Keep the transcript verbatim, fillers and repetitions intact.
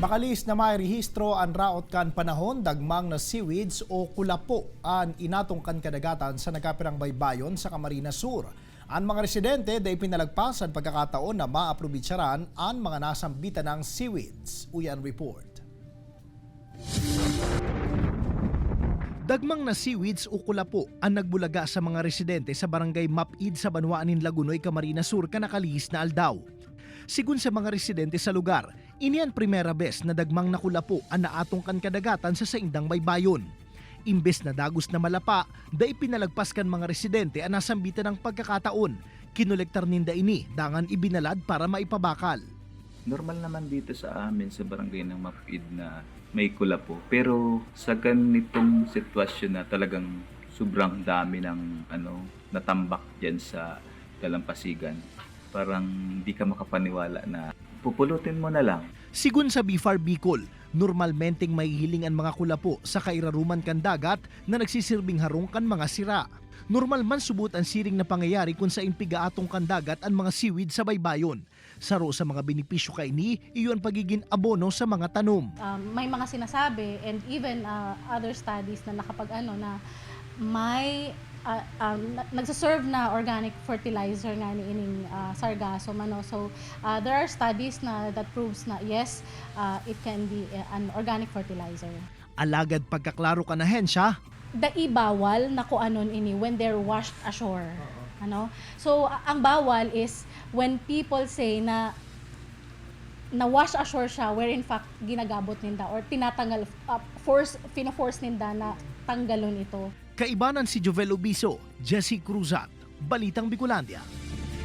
Makalihis na may rehistro an raot kan panahon, dagmang na seaweeds o kulapo an inatong kan kadagatan sa nagkapirang baybayon sa Camarines Sur. An mga residente dai pinalagpas an pagkakataon na maaprobitsaran an mga nasambitan ng seaweeds. Uyan report. Dagmang na seaweeds o kulapo an nagbulaga sa mga residente sa barangay Mapid sa banwaan nin Lagunoy, Camarines Sur, kan nakalihis na aldaw. Sigon sa mga residente sa lugar, ini an primera bes na dagmang na kulapo an naatong kan kadagatan sa saindang baybayon. Imbes na dagos na malapa, dai pinalagpas kan mga residente an nasambitan ng pagkakataon. Kinolektar ninda ini, dangan ibinalad para maipabakal. Normal naman dito sa amin sa barangay ng Mapid na may kulapo. Pero sa ganitong sitwasyon na talagang sobrang dami ng ano, natambak diyan sa dalampasigan, parang hindi ka makapaniwala na pupulutin mo na lang. Sigon sa BFAR Bicol, normalmenteng mahihiling an mga kulapo sa kairaruman kan dagat na nagsisirbing harong kan mga sira. Normal man subot an siring na pangyayari kun saen pigaatong kan dagat an mga seaweed sa baybayon. Saro sa mga benepisyo kaini, iyo an pagigin abono sa mga tanom. Um, may mga sinasabi and even, uh, other studies na nakapag-ano na may, uh, um, na-, nagsaserve na organic fertilizer nga ni ining, uh, sargassum, ano. So, uh, there are studies na that proves na yes, uh, it can be, uh, an organic fertilizer. Alagad pagkaklaro kan ahensya, dai bawal na kuanon ini when they're washed ashore. Ano? So, a-, ang bawal is when people say na na-wash ashore siya, where in fact ginagabot ninda or tinatanggal, ah, force, fino-force ninda na tanggalon ito. Kaibanan si Jovel Obiso, Jesse Cruzat, Balitang Bicolandia.